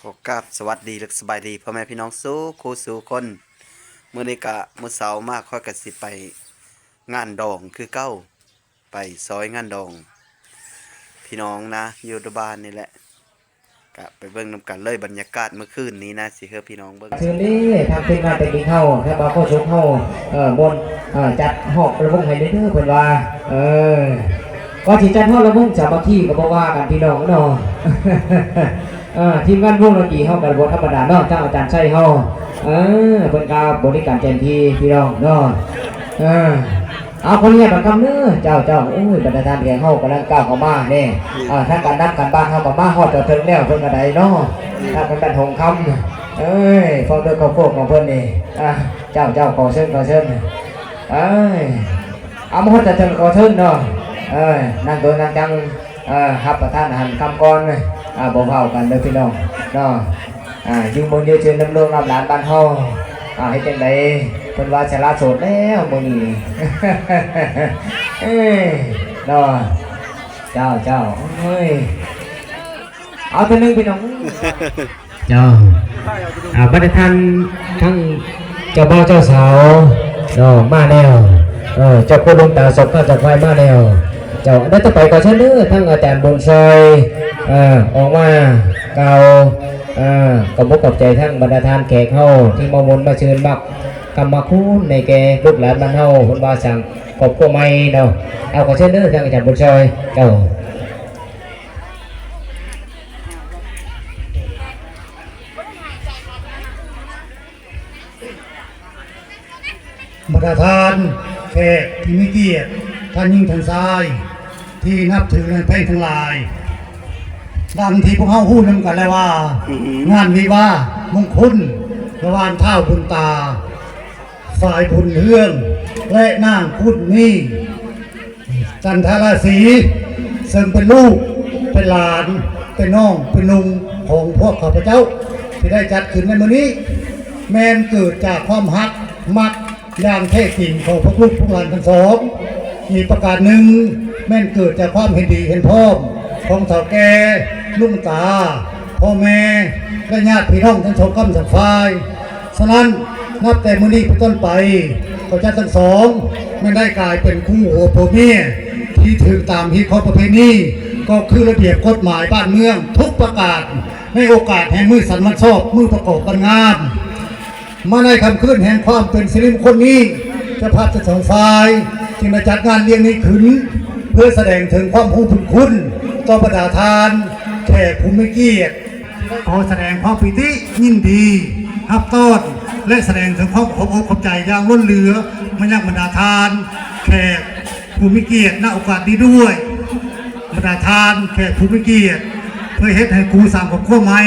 ຂໍກາບສະຫວັດດີ ແລະ ສະບາຍດີພໍ່ແມ່ພີ່ນ້ອງສູ່ຄູ່ສູ່ຄົນ. ມື້ນີ້ກະມື້ເສົາມາ ຂ້ອຍກະຊິໄປງານດອງຄືເກົ່າ, ໄປຊອຍງານດອງພີ່ນ້ອງນະ ຢູ່ດອງບ້ານນີ້ແຫຼະ. ກະໄປເບິ່ງນຳກັນເລີຍ ບັນຍາກາດມື້ຄືນນີ້ນະ ຊິໃຫ້ພີ່ນ້ອງເບິ່ງ. ເຊີນເດ້ ທາງທີມງານເຕັກນິກເຮົາ ທາງບ່າວໂຄສົກເຮົາ ເອີ ບ່ອນ ເອີ ຈັດຮອບລຳວົງໃຫ້ແດ່ເດີ ເພິ່ນວ່າ ເອີ ກໍຊິຈັດຮອບລຳວົງສາມັກຄີກໍບໍ່ວ່າກັນພີ່ນ້ອງເນາະ. ເອີ ທີມງານວົງດົນຕີເຮົາກໍບໍ່ທຳມະດາເນາະ ທາງອາຈານໄຊເຮົາ ເອີ ເພິ່ນກໍບໍລິການເຕັມທີ່ພີ່ນ້ອງເນາະ. ເອີ ເອົາ ຂໍອະນຸຍາດບັດຄຳເດີ ເຈົ້າ ເຈົ້າ. ໂອ້ຍ ບັນດາທ່ານແຂກເຮົາກຳລັງກ້າວເຂົ້າມາເດ້. ອ່າ ທາງການນຳການບ້ານເຮົາກໍມາຮອດຈອດເຖິງແລ້ວ ເພິ່ນກໍໄດ້ເນາະ. ທາງການບ້ານຫົງຄຳ ເອີຍ ເຝົ້າເດີເຂົ້າໂຄກຂອງເພິ່ນນີ້. ອ່າ ເຈົ້າ ເຈົ້າ ຂໍເຊີນ ຂໍເຊີນ. ເອີຍ ເອົາ ມາຮອດຈອດເຖິງ ຂໍເຊີນເນາະ. ເອີຍ ນັ່ງໂຕນັ່ງຈັ່ງ ເອີ ຮັບປະທານອາຫານຄ່ຳກ່ອນ. ອ່າ ບໍ່ເວົ້າກັນເດີພີ່ນ້ອງເນາະ. ອ່າ ຢູ່ເມືອງເຍືອນເຊີນນຳລູກນຳຫຼານບ້ານເຮົາ. ອ່າ ເຮັດຈັ່ງໃດ ເພິ່ນວ່າສະຫຼະໂສດແລ້ວມື້ນີ້. ເອີຍ ເນາະ ເຈົ້າ ເຈົ້າ. ໂອ້ຍ ເອົາເທື່ອໜຶ່ງພີ່ນ້ອງ. ເຈົ້າ ອ່າ ບັນດາທ່ານທັງເຈົ້າບ່າວເຈົ້າສາວເນາະ ມາແລ້ວ. ເອີ ເຈົ້າຄູຫຼວງຕາສອບຂ້າວຈາກໄວມາແລ້ວ. ເຈົ້າ ອັນໃດຕໍ່ໄປກໍເຊີນເດີ ທາງອາຈານບຸນຊ່ອຍ ເອີ ອອກມາກ່າວ ເອີ ຂອບອົກຂອບໃຈທາງບັນດາທ່ານແຂກເຮົາທີ່ມາມ່ວນມາຊື່ນ ມັກຄ້ຳມາຄູນໃຫ້ແກ່ລູກຫຼານບ້ານເຮົາ ເພິ່ນວ່າສ້າງຄອບຄົວໃໝ່ເນາະ. ເອົາ ຂໍເຊີນເດີ ທາງອາຈານບຸນຊ່ອຍ. ເຈົ້າ ບັນດາທ່ານແຂກທີ່ມີກຽດ ທ່ານຍິງທ່ານຊາຍທີ່ນັບຖືແລະແພງທັງຫຼາຍ, ດັ່ງທີ່ພວກເຮົາຮູ້ນຳກັນແລ້ວວ່າ ອືຮຶ ງານວິວາມງຄົນລະຫວ່າງທ້າວບຸນຕາ ຝ້າຍບຸນເຮືອງ ແລະ ນາງຄຸນມີ ຈັນທະລາສີ ເຊິ່ງເປັນລູກ ເປັນຫຼານ ເປັນນ້ອງ ເປັນນຸ່ງຂອງພວກຂ້າພະເຈົ້າ ທີ່ໄດ້ຈັດຂຶ້ນໃນມື້ນີ້ ແມ່ນເກີດຈາກຄວາມຮັກມັກຢ່າງແທ້ຈິງຂອງພວກລູກພວກຫຼານທັງສອງ. ອີກປະການໜຶ່ງ ແມ່ນເກີດຈາກຄວາມເຫັນດີເຫັນພ້ອມຂອງເຖົ້າແກ່ ລຸງຕາ ພໍ່ແມ່ ແລະ ຍາດພີ່ນ້ອງທັງສອງກ້ຳສອງຝ່າຍ. ສະນັ້ນ ນັບແຕ່ມື້ນີ້ເປັນຕົ້ນໄປ ຂ້າພະເຈົ້າທັງສອງ ແມ່ນໄດ້ກາຍເປັນຄູ່ຫົວຜົວເມຍ ທີ່ຖືກຕາມຮີດຄອງປະເພນີ ກໍຄືລະບຽບກົດໝາຍບ້ານເມືອງທຸກປະການ ໃນໂອກາດແຫ່ງມື້ສັນວັນຊອບ ມື້ປະກອບວັນງາມ. ມາໃນຄ່ຳຄືນແຫ່ງຄວາມເປັນສິລິມຸງຄຸນນີ້ ເຈົ້າພາບທັງສອງຝ່າຍຈຶ່ງໄດ້ຈັດງານລ້ຽງນີ້ຂຶ້ນ ເພື່ອສະແດງເຖິງຄວາມຮູ້ບຸນຄຸນຕໍ່ບັນດາທ່ານແຂກຜູ້ມີກຽດ ຂໍສະແດງຄວາມປີຕິຍິນດີຮັບຕ້ອນ ແລະ ສະແດງເຖິງຄວາມຂອບອົກຂອບໃຈຢ່າງລົ້ນເຫຼືອມາຍັງບັນດາທ່ານແຂກຜູ້ມີກຽດ ນະໂອກາດນີ້ດ້ວຍ. ບັນດາທ່ານແຂກຜູ້ມີກຽດ ເພື່ອເຮັດໃຫ້ຄູ່ສ້າງຄອບຄົວໃໝ່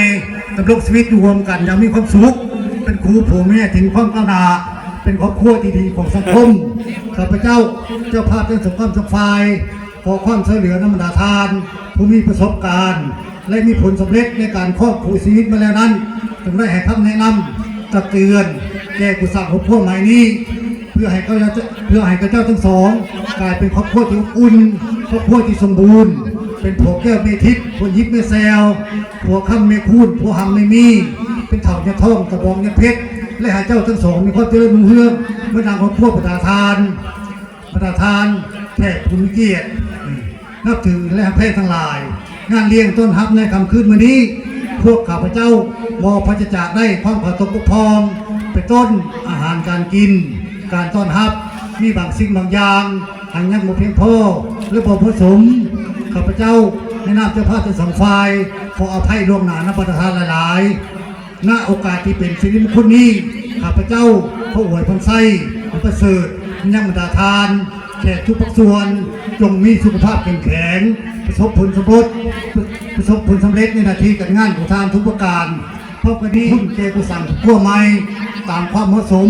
ດຳລົງຊີວິດຢູ່ຮ່ວມກັນຢ່າງມີຄວາມສຸກ ເປັນຄູ່ຜົວເມຍທີ່ມີຄວາມກ້າວໜ້າ ເປັນຄອບຄົວທີ່ດີຂອງສັງຄົມ. ຂ້າພະເຈົ້າ ເຈົ້າພາບທັງສອງກ້ຳສອງຝ່າຍ ຂໍຄວາມຊ່ວຍເຫຼືອນຳບັນດາທ່ານຜູ້ມີປະສົບການ ແລະ ມີຜົນສຳເລັດໃນການຄອງຄູ່ຊີວິດມາແລ້ວນັ້ນ ຈົ່ງໄດ້ໃຫ້ຄຳແນະນຳຕັກເຕືອນແກ່ຄູ່ສ້າງຄອບຄົວໃໝ່ນີ້ ເພື່ອໃຫ້ເຂົາເຈົ້າ ເພື່ອໃຫ້ເຂົາເຈົ້າທັງສອງກາຍເປັນຄອບຄົວທີ່ອົບອຸ່ນ, ຄອບຄົວທີ່ສົມບູນ, ເປັນຜົວແກ້ວແມ່ທິບ, ຜົວຫຍິບແມ່ແຊວ, ຜົວຄ້ຳແມ່ຄູນ, ຜົວຮັ່ງແມ່ມີ, ເປັນເຖົ້າຍາດທອງ, ຕາບອງຍາດເພັດ ແລະ ໃຫ້ເຈົ້າທັງສອງມີຄວາມຈະເລີນຮຸ່ງເຮືອງເໝືອນດັ່ງຄອບຄົວບັນດາທ່ານ. ບັນດາທ່ານແຂກຜູ້ມີກຽດ ອືມ ນັບຖື ແລະ ຮັກແພງທັງຫຼາຍ, ງານລ້ຽງຕ້ອນຮັບໃນຄ່ຳຄືນມື້ນີ້ ພວກຂ້າພະເຈົ້າບໍ່ປາສະຈາກໄດ້ຄວາມຂາດຕົກບົກຜ່ອງ ເປັນຕົ້ນ ອາຫານການກິນ, ການຕ້ອນຮັບ ມີບາງສິ່ງບາງຢ່າງ ອັນຍັງບໍ່ພຽງພໍ ແລະ ບໍ່ເໝາະສົມ. ຂ້າພະເຈົ້າ ໃນນາມເຈົ້າພາບທັງສອງຝ່າຍ ຂໍອະໄພລ່ວງໜ້ານຳບັນດາທ່ານຫຼາຍໆ. ນະໂອກາດທີ່ເປັນສິລິມຸງຄຸນນີ້ ຂ້າພະເຈົ້າຂໍອວຍພອນໄຊອັນປະເສີດມາຍັງບັນດາທ່ານແຂກທຸກພາກສ່ວນ, ຈົ່ງມີສຸຂະພາບເຂັ້ມແຂງ, ປະສົບຜົນສຳເລັດ, ປະສົບຜົນສຳເລັດໃນໜ້າທີ່ການງານຂອງທ່ານທຸກປະການ, ພ້ອມກັນນີ້ ຄຸນແກ່ຜູ້ສ້າງຄອບຄົວໃໝ່ຕາມຄວາມເໝາະສົມ.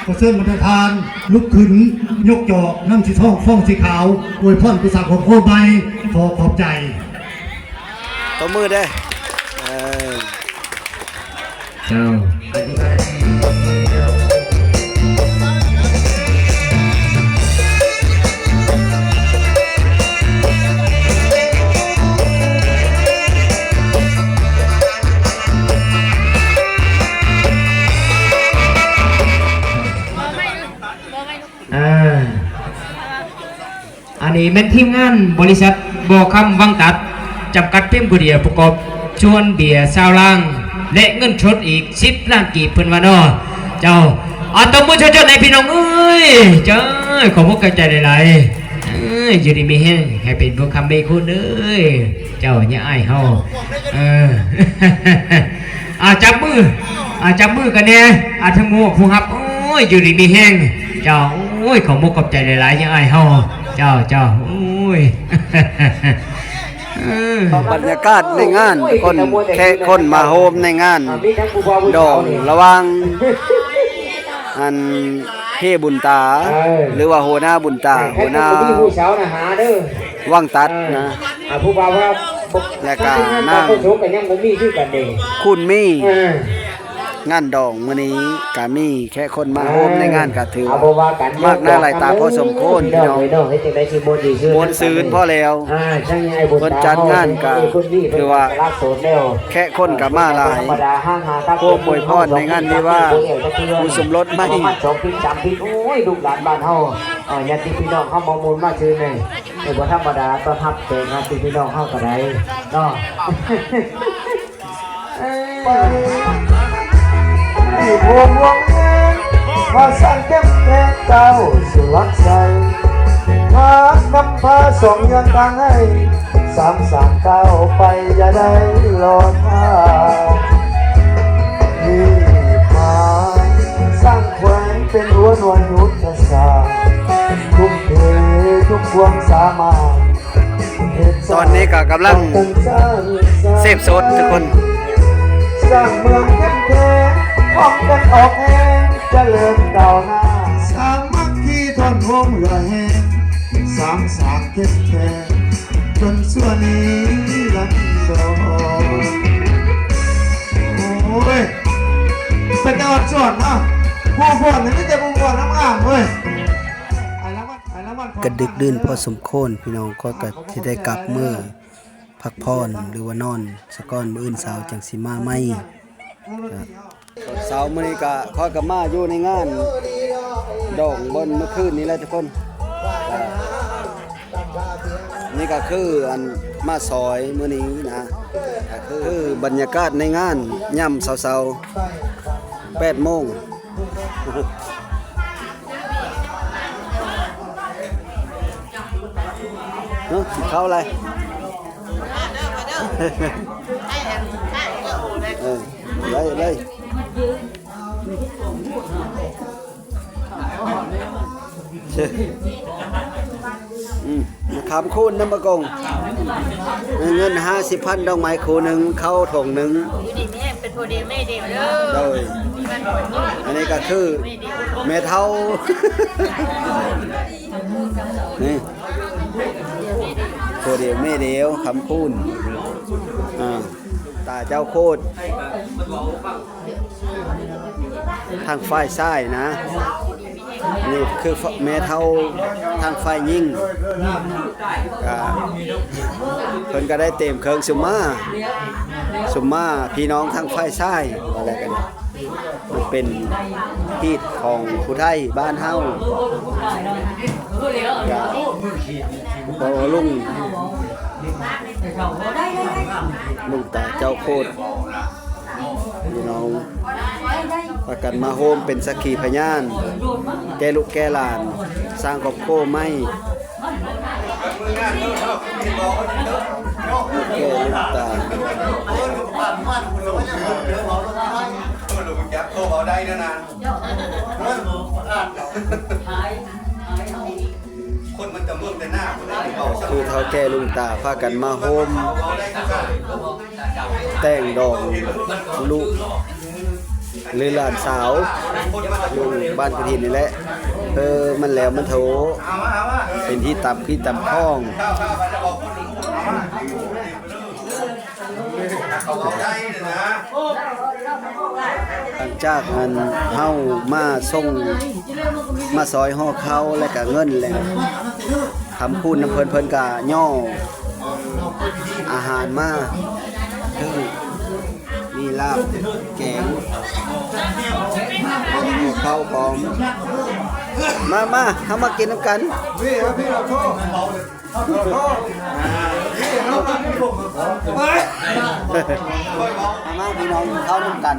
ຂໍເຊີນບັນດາທ່ານລຸກຂຶ້ນ ຍົກຈອກນຳສີທອງຟອງສີຂາວ ອວຍພອນຜູ້ສ້າງຄອບຄົວໃໝ່. ຂໍຂອບໃຈ. ຕົບມືເດ້. ເອີ ເຈົ້າ. ນີ້ແມ່ນທີມງານບໍລິສັດບໍ່ຄຳວັງຕັດ ຈຳກັດພຽງຜູ້ດຽວ ປະກອບສ່ວນເບຍຊາວລ້ານ ແລະ ເງິນສົດອີກສິບລ້ານກີບ ເພິ່ນວ່າເນາະ. ເຈົ້າ ອາ ຕົບມືຊົດໆ ໃຫ້ພີ່ນ້ອງເອີຍ. ເຈົ້າ ຂອບອົກຂອບໃຈຫຼາຍໆ. ເອີ ຢູ່ດີມີແຮງ ໃຫ້ເປັນບຸນຄຳເບຄູນເດີ. ເຈົ້າ ຢ່າອາຍເຮົາ ເອີ ອາ ຈັບມື ອາ ຈັບມືກັນແດ່ ອາ ທັງໝູ່ຜູ້ຮັບ. ໂອ້ຍ ຢູ່ດີມີແຮງ ເຈົ້າ. ໂອ້ຍ ຂອບອົກຂອບໃຈຫຼາຍໆ ຢ່າອາຍເຮົາ. ເຈົ້າ ເຈົ້າ ໂອ້ຍ ເອີ ບັນຍາກາດໃນງານ ຄົນແຂກຄົນມາໂຮມໃນງານດອງລະຫວ່າງ ອັນ ເພບຸນຕາ ເອີ ຫຼືວ່າຫົວໜ້າບຸນຕາ ຫົວໜ້າວັງຕັດນະ ເອີ ອາ ຜູ້ບ່າວວ່າ ແລະກະນາງ ກໍຍັງບໍ່ມີຄືກັນເດ້ ຄູນມີ ເອີ ງານດອງມື້ນີ້ກະມີແຂກຄົນມາໂຮມໃນງານ ກະຖືວ່າ ເອົາ ບໍ່ວ່າກັນ ມາກໜ້າຫຼາຍຕາພໍສົມຄວນພີ່ນ້ອງ. ເອີ ເຮັດຈັ່ງໃດຊິມ່ວນດີ ມ່ວນຊື່ນພໍແລ້ວ ເພິ່ນຈັດງານກະຖືວ່າແຂກຄົນກະມາຫຼາຍ ພວກອວຍພອນໃນງານວິວາຄູ່ສົມລົດໃໝ່ ສອງຜິດສາມຜິດ ໂອ້ຍ ລູກຫຼານບ້ານເຮົາ ເອີ ຍາດຕິພີ່ນ້ອງເຮົາມາມ່ວນມາຊື່ນ ເອີ ບໍ່ທຳມະດາ ຕ້ອນຮັບແຂກຍາດຕິພີ່ນ້ອງເຮົາກໍໄດ້ເນາະ. ໄປ ທີ່ພວງວງເງິນ ວ່າສ້າງເຂັ້ມແຂງເຈົ້າສຸລັກໄຊ ຫາກນຳພາສອງເຮືອນທາງໃຫ້ ສາມສາມກ້າວໄປ ຢ່າໄດ້ລໍຖ້າ ຮີບມາ ສ້າງແຂວງເປັນຫົວໜ່ວຍຍຸດທະສາດ ທຸ່ມເທທຸກຄວາມສາມາດ ຕອນນີ້ກໍກຳລັງເສບໂສດທຸກຄົນ ສ້າງເມືອງເຂັ້ມແຂງ ພ້ອມກັນອອກແຮງ ຈະເລີນກ້າວໜ້າ ສາມັກຄີທອນໂຮມເຫື່ອແຮງ ສາມສາກເຂັ້ມແຂງ ຈົນຊົ່ວນິລັນດອນ. ໂອ້ຍ ເປັນຕາອອນຊອນເນາະ ຜູ້ຟ້ອນນີ້ມີແຕ່ຜູ້ຟ້ອນງາມໆເວີຍ. ກະດຶກດື່ນພໍສົມຄວນ ພີ່ນ້ອງ ຂ້ອຍກະຊິໄດ້ກັບເມືອພັກຜ່ອນ ຫຼືວ່ານອນສະກ່ອນ ມື້ອື່ນເຊົ້າຈັ່ງຊິມາໃໝ່. ເຊົ້າມື້ນີ້ກະ ຂ້ອຍກະມາຢູ່ໃນງານດອງບ່ອນມື້ຄືນນີ້ແຫຼະທຸກຄົນ. ນີ້ກະຄືອັນມາຊອຍມື້ນີ້ນະ ກະຄືບັນຍາກາດໃນງານຍາມເຊົ້າໆ ແປດໂມງ. ເນາະ ກິນເຂົ້າແລ້ວ ເອີ ໄດ້ ໄດ້ ອືມ ມະຂາມຄູນນຳປາກົງ ເງິນຫ້າສິບພັນ ດອກໄມ້ຄູ່ໜຶ່ງ ເຂົ້າຖົງໜຶ່ງ ຢູ່ດີມີແຮງ ເປັນຜົວດຽວແມ່ດຽວເດີ. ໂດຍ ອັນນີ້ກໍຄືແມ່ເຖົ້າ ນີ້ ຜົວດຽວແມ່ດຽວ ຄຳຄູນ ອ່າ ຕາເຈົ້າໂຄດ ທາງຝ່າຍຊ້າຍນະ ນີ້ຄືແມ່ເຖົ້າທາງຝ່າຍຍິງ ກະເພິ່ນກະໄດ້ຕຽມເຄື່ອງສຸມມາ ສຸມມາພີ່ນ້ອງທາງຝ່າຍຊ້າຍ ວ່າແລ້ວກັນ ມັນເປັນຮີດຂອງຜູ້ໄທບ້ານເຮົາ ກະ ພໍ່ລຸງ ລຸງຕາເຈົ້າໂຄດ ພີ່ນ້ອງ ພາກັນມາໂຮມເປັນສັກຂີພະຍານ ແກ່ລູກແກ່ຫຼານ ສ້າງຄອບຄົວໃໝ່ ແກ່ລູກຕາ ຄົນມັນຈະເບິ່ງແຕ່ໜ້າ ຜູ້ເຖົ້າແກ່ລຸງຕາພາກັນມາໂຮມແຕ່ງດອງລູກ ຫຼື ຫຼານສາວ ຢູ່ບ້ານກະຖິນນີ້ແຫຼະ ເອີ ມັນແລ້ວມັນໂທ ເປັນທີ່ຕຳທີ່ຕຳຂອງ. ຫຼັງຈາກນັ້ນເຮົາມາສົ່ງ ມາຊອຍຫໍ່ເຂົ້າ ແລະກະເງິນ ແລະຄຳຄູນນຳເພິ່ນ ເພິ່ນກະຍໍອາຫານມາ ຄືມີລາບ ແກງ ເຂົ້າຂອງ ມາ ມາ ເຮົາມາກິນນຳກັນ. ມາ ມາ ພີ່ນ້ອງ ເຂົ້ານຳກັນ.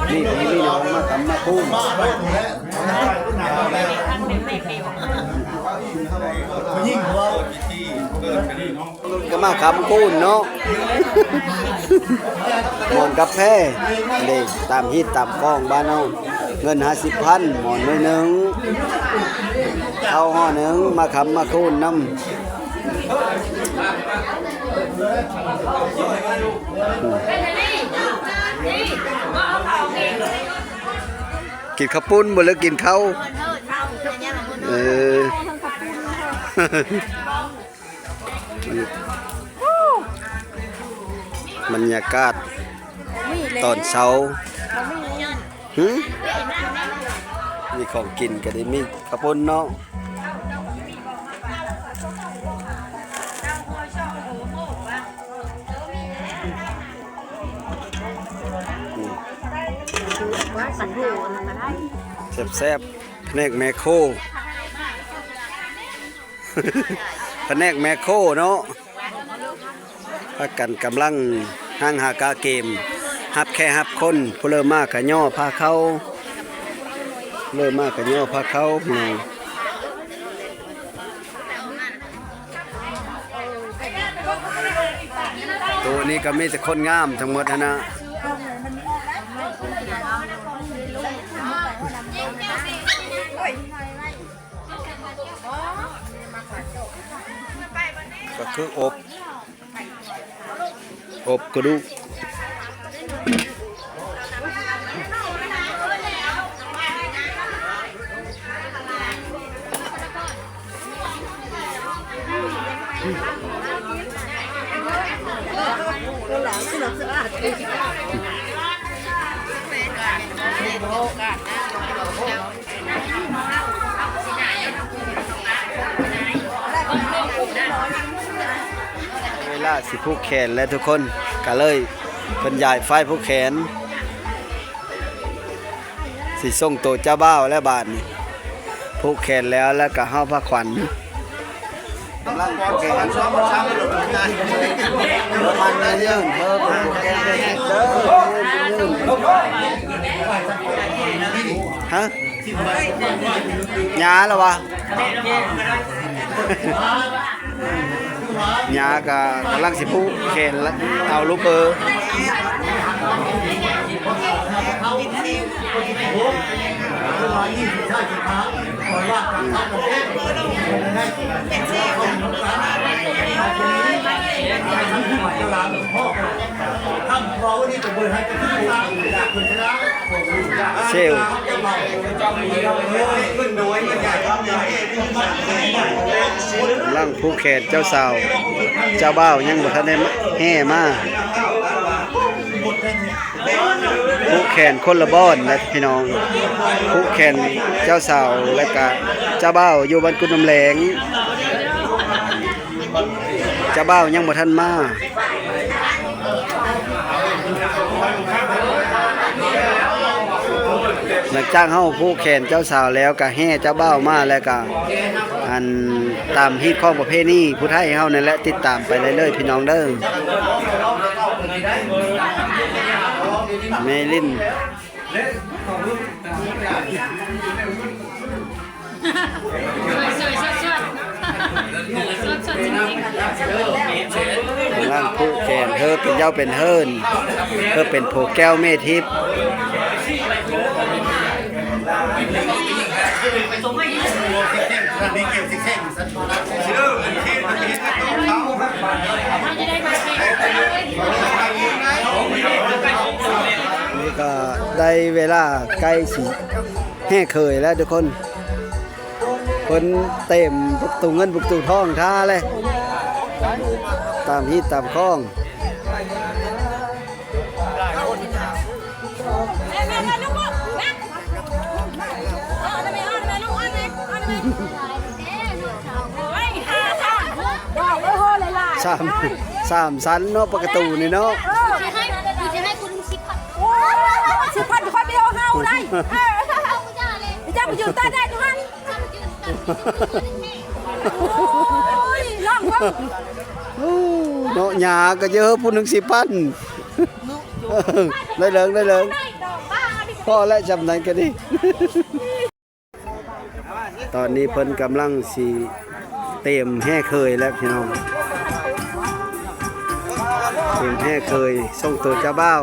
ນີ້ ນີ້ ນີ້ນ້ອງມາຕຳມາຄຸງ ກໍມາຄຳຄູນເນາະ. ໝອນກາແຟເດ້ ຕາມຮີດຕາມຄອງບ້ານເຮົາ. ເງິນຫ້າສິບພັນ ໝອນໜ່ວຍໜຶ່ງ ເຂົ້າຫໍ່ໜຶ່ງ ມາຄຳມາຄູນນຳ. ກິນເຂົ້າປຸ້ນບໍ່ ຫຼືກິນເຂົ້າ? ເອີ. ບັນຍາກາດຕອນເຊົ້າ. ຫື? ມີຂອງກິນກໍໄດ້ ມີເຂົ້າປຸ້ນເນາະ. ອືມ ແຊບໆ ພະແນກແມໂຄ. ພະແນກແມໂຄເນາະ ພາກັນກຳລັງຫ້າງຫາກະເກມ ຮັບແຂກຮັບຄົນ. ຜູ້ເລີ່ມມາກະຍໍພາເຂົ້າ ເລີ່ມມາກະຍໍພາເຂົ້າ ພີ່ນ້ອງ. ໂຕະນີ້ກະມີແຕ່ຄົນງາມທັງໝົດຫັ້ນນະ. ກໍຄືອົບ ອົບກະດູກ. ເວລາຊິຜູກແຂນແລ້ວທຸກຄົນ ກະເລີຍເພິ່ນຢາຍໄຟຜູກແຂນ ຊິສົ່ງໂຕເຈົ້າບ່າວແລ້ວບາດນີ້. ຜູກແຂນແລ້ວ ແລ້ວກະເຮົາພາຂວັນ. ກຳລັງແກງ ມັນເຍິນເດີ ເພິ່ນແກງເດີ. ຮະ? ຫຍ້າລະວະ? ຫຍ້າກະກຳລັງຊິຜູກແຂນລະ ເອົາລູກເປີ. ເຊວ ກຳລັງຜູກແຂນເຈົ້າສາວ ເຈົ້າບ່າວຍັງບໍ່ທັນໄດ້ແຫ່ມາ. ຜູກແຂນຄົນລະບ່ອນນະພີ່ນ້ອງ ຜູກແຂນເຈົ້າສາວ ແລ້ວກະເຈົ້າບ່າວຢູ່ບ້ານກຸດນ້ຳແລງ. ເຈົ້າບ່າວຍັງບໍ່ທັນມາ. ຫຼັງຈາກເຮົາຜູກແຂນເຈົ້າສາວແລ້ວ ກະແຫ່ເຈົ້າບ່າວມາ ແລ້ວກະ ອັນ ຕາມຮີດຄອງປະເພນີຜູ້ໄທເຮົານັ້ນແຫຼະ. ຕິດຕາມໄປເລື້ອຍໆ ພີ່ນ້ອງເດີ. ແມ່ລິ້ນ ກຳລັງຜູກແຂນ ເຮີເປັນເຈົ້າເປັນເຮີນ ເຮີເປັນຜົວແກ້ວແມ່ທິບ. ນີ້ກະໄດ້ເວລາໃກ້ຊິແຫ່ເຂີຍແລ້ວທຸກຄົນ. ເພິ່ນເຕັມປະຕູເງິນປະຕູທອງທ່າແລ້ວ. ຕາມຮີດຕາມຄອງ. ສາມ ສາມຊັ້ນເນາະ ປະຕູນີ້ເນາະ. ໂອ້ຍ ສິບພັນ ຂ້ອຍບໍ່ເອົາເຮົາໄດ໋ ເຈົ້າໄປຢືນໃຕ້ແດດຢູ່ຫັ້ນ. ໂອ້ຍ ລອງເບິ່ງ ໂອ້ ເນາະ ຫຍ້າກໍເຢີ ຜູ້ໜຶ່ງສິບພັນ ໄດ້ເລີງ ໄດ້ເລີງ ພໍແລ້ວ ຊ່ຳນັ້ນກໍດີ. ຕອນນີ້ເພິ່ນກຳລັງຊິຕຽມແຫ່ເຂີຍແລ້ວພີ່ນ້ອງ ຕຽມແຫ່ເຂີຍສົ່ງໂຕເຈົ້າບ່າວ.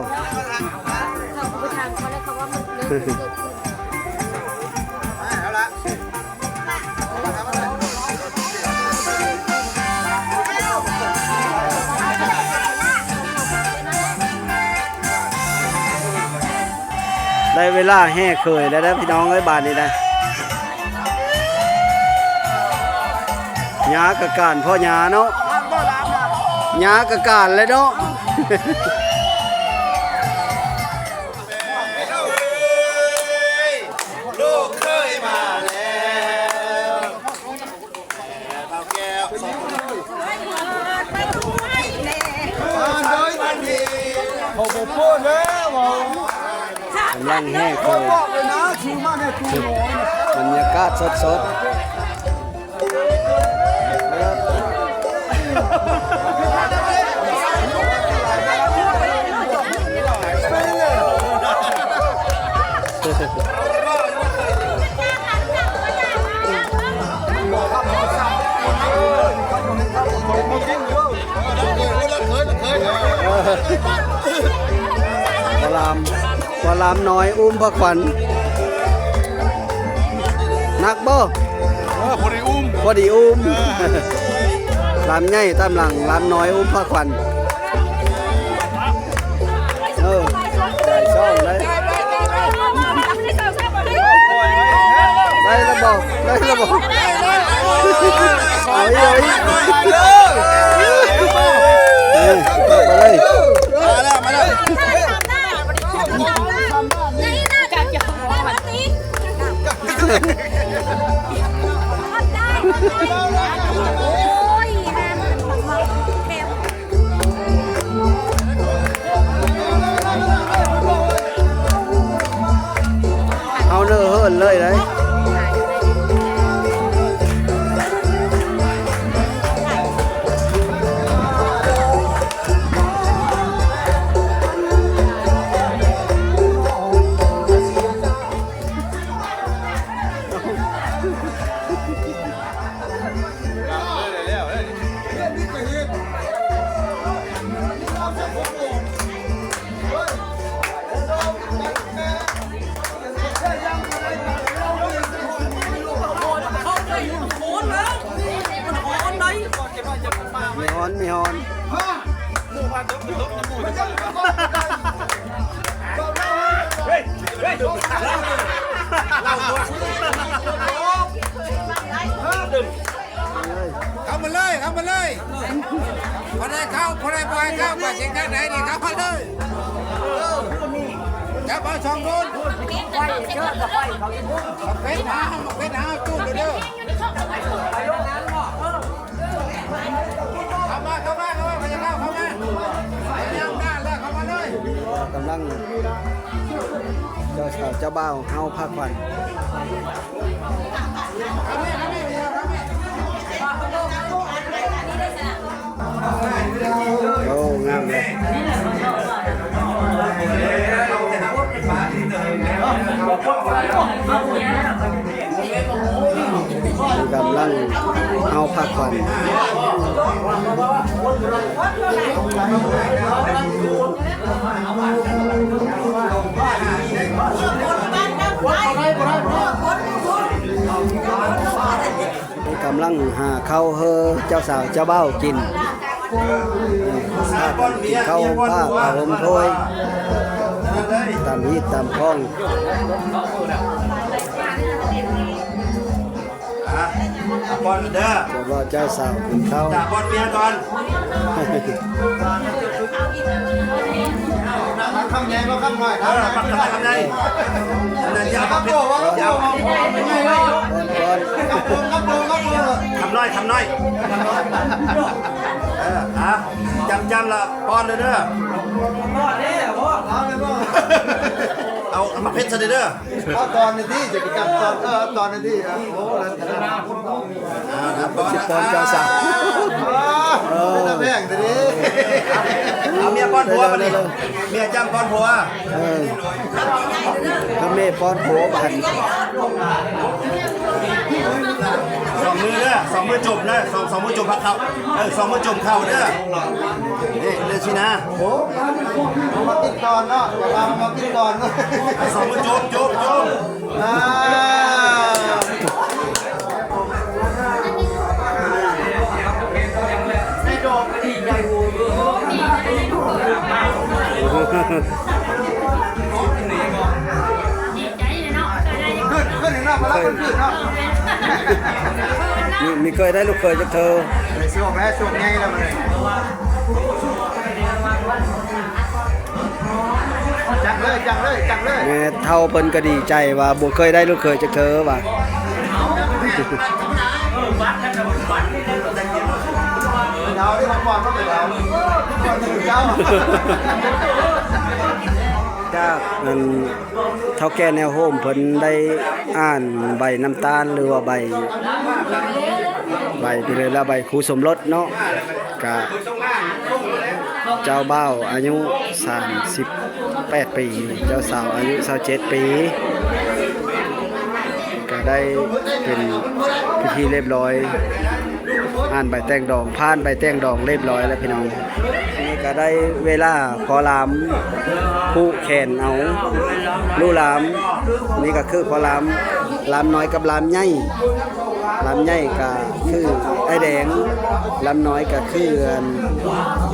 ໄດ້ເວລາແຫ່ເຂີຍແລ້ວເດີພີ່ນ້ອງເອີຍ ບາດນີ້ນະ ຫຍ້າກະການພໍ່ຫຍ້າເນາະ ຫຍ້າກະການແລ້ວເນາະ. ກຳລັງແຫ່ເຂີຍ ບັນຍາກາດສົດໆ. ໝໍລຳ ໝໍລຳນ້ອຍອຸ້ມພະຂວັນ ໜັກບໍ່? ເອີ ພໍດີອຸ້ມ ພໍດີອຸ້ມ ເອີ ລຳໃຫຍ່ຕາມຫຼັງ ລຳນ້ອຍອຸ້ມພະຂວັນ. ເອີ ໄດ້ຊ່ອງໄດ້ ໄດ້ລະບໍ່? ໄດ້ລະບໍ່? ເອົາອີກ ເອົາອີກ ເອີ ມາເລີຍ ມາແລ້ວ ມາແລ້ວ. ເຮົາເນີເຫີນເລີຍໄດ໋. ມີຮ້ອນ ມີຮ້ອນ. ເຂົ້າມາເລີຍ ເຂົ້າມາເລີຍ ຜູ້ໃດເຂົ້າ ຜູ້ໃດບໍ່ໃຫ້ເຂົ້າ ກະຊິຈັ່ງໃດນີ້ ເຂົ້າມາເລີຍ ຈັບເອົາສອງໂດນ ເປັນຫາ ເປັນຫາ ຈູດເດີ. ເຂົ້າມາ ເຂົ້າມາ ເຂົ້າມາ ເຂົ້າມາ ເຂົ້າມາ ເຂົ້າມາເລີຍ. ກຳລັງ ເຈົ້າສາວເຈົ້າບ່າວເຮົາພາຂວັນ ໂອ້ ງາມເລີຍ. ກຳລັງເຮົາພາຂວັນ ກຳລັງຫາເຂົ້າເຮີເຈົ້າສາວເຈົ້າບ່າວກິນ. ພາກັນກິນເຂົ້າຫົ່ມຜ້າຜ້າຫົ່ມໂພຍ ຕາມຮີດຕາມຄອງ. ອ່ະ ໂອເຄ ກ່ອນເດີ ເຈົ້າບ່າວເຈົ້າສາວກິນເຂົ້າ ຈາກບ່ອນເມຍກ່ອນ ຄຳໃຫຍ່ບໍ່ຄຳນ້ອຍ ເອີ ຄຳໃຫຍ່ ຄຳໃຫຍ່ ຄຳນ້ອຍ ຄຳນ້ອຍ ເອີ ອ່ະ ຈ້ຳໆ ລະປ້ອນເດີ ເອົາ ເອົາໝາກເຜັດໃສ່ເດີ ເອົາຕອນນີ້ຕິ ຈະໄປຈັບຕອນ ເອີ ເອົາຕອນນີ້ຕິ ໂອ້ ນັ້ນຂະໜາດ ອ່າ ຊິປ້ອນເຈົ້າສາວ ເອີ ເປັນຕາແພງແທ້ເດ້ ເອົາເມຍປ້ອນຜົວບັດນີ້ ເມຍຈ້ຳປ້ອນຜົວ ເອີ ຖ້າແມ່ປ້ອນຜົວບັດນີ້ ສອງມືເດີ ສອງມືຈຸ່ມເດີ ສອງ ສອງມືຈຸ່ມພັກເຂົ້າ ເອີ ສອງມືຈຸ່ມເຂົ້າເດີ ນີ້ ເລີຍຊິນະ ໂອ້ ມາກິນກ່ອນເນາະ ມາກິນກ່ອນ ສອງມື້ຈົບ ຈົບ ຈົບ ອ່າ ໃນດອກກະດີໃຫຍ່ໂຫ ດີໃຈເນາະ ເຄີຍໄດ້ ຂຶ້ນ ຂຶ້ນເນາະ ມາລາວເພິ່ນຂຶ້ນເນາະ ມີ ມີເຄີຍໄດ້ລູກເຂີຍຈັກເທື່ອ ໄດ້ຊ່ວງແລ້ວ ຊ່ວງໃຫຍ່ແລ້ວບັດນີ້ ຈັກເລີຍ ຈັກເລີຍ ຈັກເລີຍ ແມ່ເຖົ້າເພິ່ນກໍດີໃຈວ່າບໍ່ເຄີຍໄດ້ລູກເຂີຍຈັກເທື່ອວ່າ ເອົາເດ້ ມາກ່ອນ ມາເອົາ ກ່ອນເຈົ້າ ຈາກນັ້ນ ເຖົ້າແກ່ແນວໂຮມເພິ່ນໄດ້ອ່ານໃບນ້ຳຕານ ຫຼືວ່າໃບ ໃບ ເປັນເລື່ອງລາວໃບຄູ່ສົມລົດເນາະ ກະເຈົ້າບ່າວອາຍຸສາມສິບແປດປີ ເຈົ້າສາວອາຍຸຊາວເຈັດປີ ກະໄດ້ເປັນພິທີຮຽບຮ້ອຍ ອ່ານໃບແຕ່ງດອງ ຜ່ານໃບແຕ່ງດອງຮຽບຮ້ອຍແລ້ວພີ່ນ້ອງ. ນີ້ກະໄດ້ເວລາພໍ່ລາມຜູກແຂນເອົາລູກລາມ. ນີ້ກະຄືພໍ່ລາມ ລາມນ້ອຍກັບລາມໃຫຍ່. ລາມໃຫຍ່ກະຄືອ້າຍແດງ, ລາມນ້ອຍກະຄືອັນ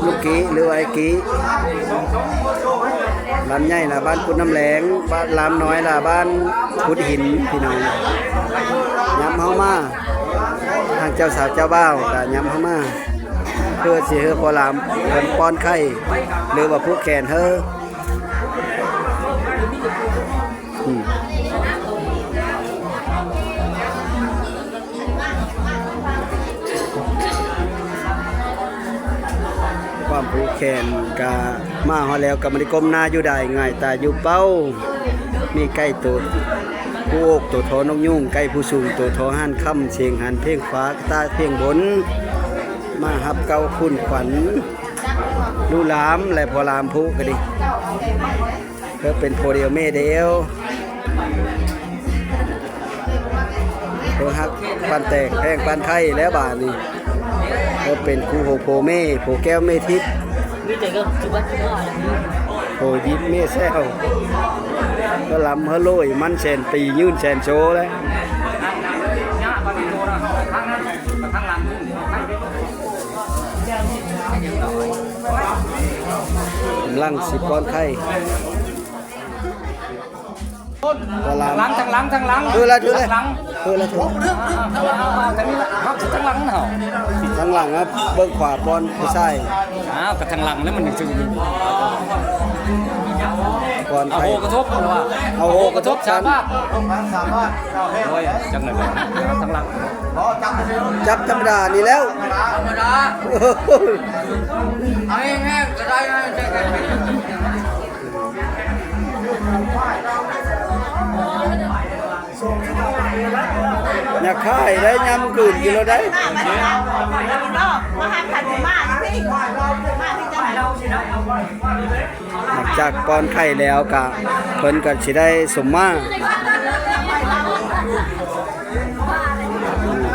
ລູກກີ້ ຫຼືວ່າອ້າຍກີ້. ລາມໃຫຍ່ລະບ້ານກຸດນ້ຳແລງ, ລາມນ້ອຍລະບ້ານກຸດຫີນ ພີ່ນ້ອງ. ຍາມເຮົາມາ ທາງເຈົ້າສາວເຈົ້າບ່າວກະຍາມເຮົາມາ ເພື່ອຊິໃຫ້ພໍ່ລາມເພິ່ນປ້ອນໄຂ່ ຫຼືວ່າຜູກແຂນໃຫ້. ອືມ ຄວາມຜູກແຂນກະມາຮອດແລ້ວ ກະບໍ່ໄດ້ກົ້ມໜ້າຢູ່ດາຍ ຫງາຍຕາຢູ່ເປົ້າ. ມີໄກ່ໂຕຜູ້ໂອກ ໂຕທໍນົກຍຸງ, ໄກ່ຜູ້ສູງ ໂຕທໍຫານຄຳ, ເສງຫານພຽງຟ້າ ກະຕ່າຍພຽງບົນ ມາຮັບເກົ້າຂຸນຂວັນ ລູກລາມ ແລະ ພໍ່ລາມຜູກກະດີ ເພິ່ນເປັນໂພດຽວແມ່ດຽວ ເພິ່ນຮັກປານແຕກແພງປານໄຂ່ແລ້ວບາດນີ້. ເພິ່ນເປັນຄູ່ໂຮໂພແມ່ ໂພແກ້ວແມ່ທິບ ມີແຕ່ກໍຄືວ່າຄືວ່າ ໂພຍິບແມ່ແຊວ ເພິ່ນລຳເພິ່ນໂລຍ ມັນແສນປີ ຍືນແສນໂຊແລ້ວ. ກຳລັງຊິປ້ອນໄຂ່ ທາງຫຼັງ ທາງຫຼັງ ທາງຫຼັງ ຖືລະ ຖືລະ ທາງຫຼັງ ຖືລະ ຖືລະ ທາງຫຼັງ ທາງຫຼັງ ທາງຫຼັງ ທາງຫຼັງ ທາງຫຼັງ ເບິ່ງຂວາປ້ອນຜູ້ຊາຍ. ອ້າວ ກະທາງຫຼັງແລ້ວມັນຈຶ່ງ ປ້ອນໄຂ່ ເອົາໂຫກະທົບ ເອົາໂຫກະທົບ ສາມາດ ໂອ້ຍ ຈັ່ງໃດ ທາງຫຼັງ ຈັບທຳມະດານີ້ແລ້ວ ທຳມະດາ ເອົາແຮງໆ ກະໄດ້ ຢາກຂາຍໄດ້ ຍາມມື້ຄືນກິນໂລດໄດ້. ຫຼັງຈາກປ້ອນໄຂ່ແລ້ວກະ ເພິ່ນກະຊິໄດ້ສົມມາ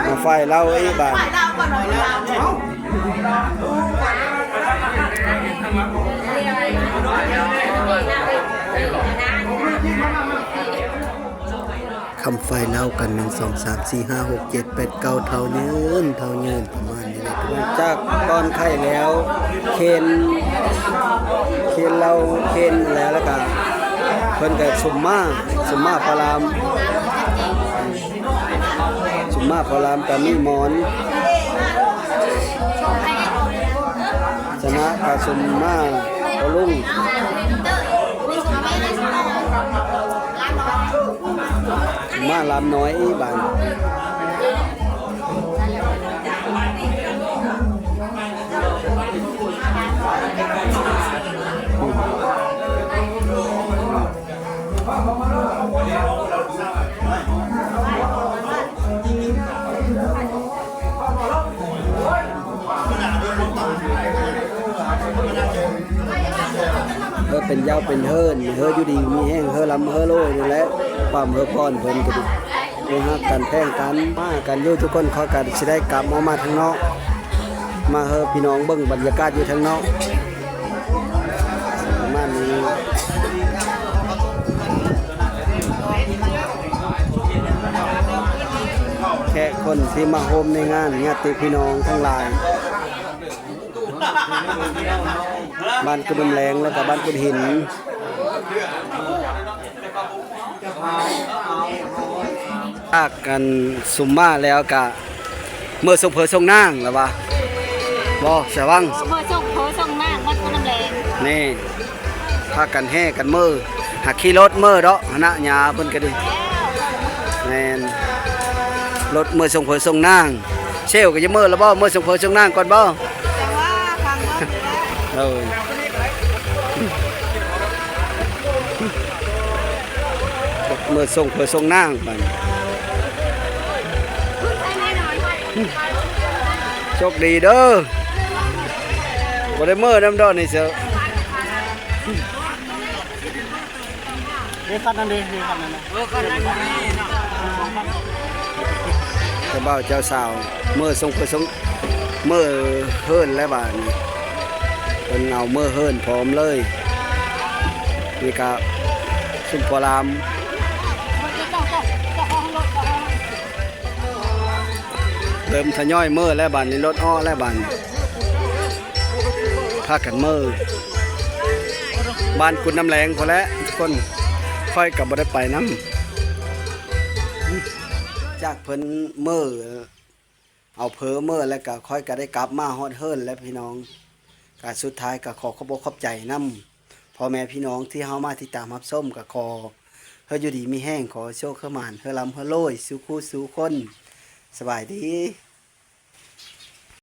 ມາໄຟເຫຼົ້າອີກບາດ. ຄຳໄຟເຫຼົ້າກັນ ໜຶ່ງ ສອງ ສາມ ສີ່ ຫ້າ ຫົກ ເຈັດ ແປດ ເກົ້າ ເທົ່າຍືນ ເທົ່າຍືນ ປະມານນີ້ແຫຼະ. ຈາກປ້ອນໄຂ່ແລ້ວ ເຄນ ເຄນເຫຼົ້າ ເຄນແລ້ວ ແລ້ວກະເພິ່ນກະສຸມມາ ສຸມມາພະລາມ ສຸມ ມາພໍ່ລາມກະມີໝອນ ຊະນະກະຊຸມມາພໍ່ລຸງ ມາລາມນ້ອຍອີກບາດ. ເອີ ເປັນເຍົາເປັນເຮີນ ເຮີຢູ່ດີມີແຮງ ເຮີລ່ຳເຮີລວຍນີ້ແຫຼະ ຄວາມເຮີພອນເພິ່ນກໍດີ ເຮີຮັກກັນແພງກັນ ມາກັນຢູ່ທຸກຄົນ ຂ້ອຍກໍຊິໄດ້ກັບອອກມາທາງນອກ ມາເຮີພີ່ນ້ອງເບິ່ງບັນຍາກາດຢູ່ທາງນອກ ປະມານນີ້ ແຂກຄົນທີ່ມາໂຮມໃນງານ ຍາດຕິພີ່ນ້ອງທັງຫຼາຍ ບ້ານກຸດນ້ຳແລງ ແລ້ວກໍບ້ານກຸດຫີນ ພາກັນຊຸມມາແລ້ວກະເມືອສົ່ງເຜີສົ່ງນາງລະວ່າ ບໍ່ສະຫວ່າງ ເມືອສົ່ງເຜີສົ່ງນາງ ບ້ານກຸດນ້ຳແລງ ນີ້ ພາກັນແຫ່ກັນເມືອ ຫາຂີ່ລົດເມືອເດາະ ຫັ້ນນະ ຍາເພິ່ນກໍດີ ແມ່ນ ລົດເມືອສົ່ງເຜີສົ່ງນາງ ເຊວກໍຈະເມືອລະບໍ່ ເມືອສົ່ງເຜີສົ່ງນາງກ່ອນບໍ່? ເອີ ເມືອສົ່ງເຜີສົ່ງນາງບາດນີ້ ໂຊກດີເດີ ບໍ່ໄດ້ເມືອນຳດອກນີ້ເຊີ. ເດ້ ຄັນນັ້ນເດ້ ເດ້ ຄັນນັ້ນນະ ເອີ ຄັນນັ້ນນະ ເຈົ້າບ່າວເຈົ້າສາວ ເມືອສົ່ງເຜີສົ່ງ ເມືອເຮືອນແລ້ວບາດນີ້ ເພິ່ນເອົາເມືອເຮືອນພ້ອມເລີຍ ນີ້ກະຊຸມພໍ່ລາມ ເລີ່ມທະຍອຍເມືອແລ້ວບາດນີ້ ລົດອອກແລ້ວບາດນີ້ ພາກັນເມືອ ບ້ານກຸດນ້ຳແລງພຸ້ນແຫຼະທຸກຄົນ ຂ້ອຍກໍບໍ່ໄດ້ໄປນຳ ຈາກເພິ່ນເມືອ ເອົາເຜີເມືອ ແລ້ວກໍຂ້ອຍກໍໄດ້ກັບມາຮອດເຮືອນແລ້ວພີ່ນ້ອງ ກໍສຸດທ້າຍກໍຂໍຂອບອົກຂອບໃຈນຳພໍ່ແມ່ພີ່ນ້ອງທີ່ເຮົາມາຕິດຕາມຮັບຊົມ ກໍຂໍໃຫ້ຢູ່ດີມີແຮງ ຂໍໃຫ້ໂຊກໃຫ້ໝານ ໃຫ້ລ່ຳໃຫ້ລວຍສູ່ຄູ່ສູ່ຄົນ ສະບາຍດີ.